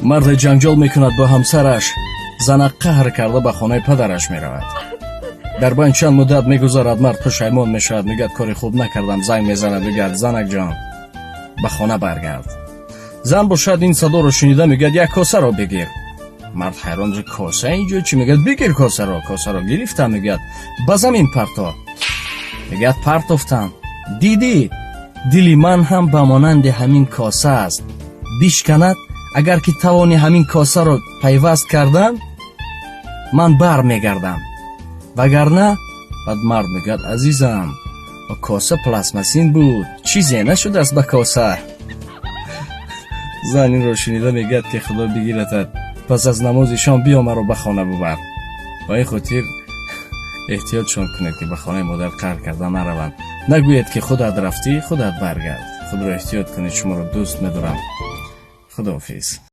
Марде ҷанҷол мекунад бо ҳамсараш. Занак қаҳр карда ба хонаи падараш меравад. Дар байн чанд муддат мегузарад, мард пушаймон мешавад, мегӯяд, кори хуб накардам. Занг мезанад, мегӯяд, занакҷон, ба хона баргард. Зан бошад, ин садоро шунида мегӯяд, як косаро бигир. Мард ҳайрон, коса инҷо чӣ? Мегӯяд, бигир косаро. Косаро гирифтам. Мегӯяд, ба замин парто. Мегӯяд, партофтам. Дидӣ, дили ман ҳам ба монанди ҳамин коса аст, бишканад. Агар ки тавони ҳамин косаро пайваст кардан, ман бар мегардам, вагарна. Баъд мард мегӯяд, азизам, коса пластмассин буд, чизе нашудааст ба коса. Зан инро шунида мегӯяд, ки худо бигиратад, пас аз намози шом биё, маро ба хона бубар. Ба ин хотир эҳтиётшон кунед, ки ба хонаи модар қаҳр карда нараванд. Нагӯед, ки худат рафтӣ, худат баргард. Худро эҳтиёт кунед, шуморо дӯст медорам. Худоҳофиз.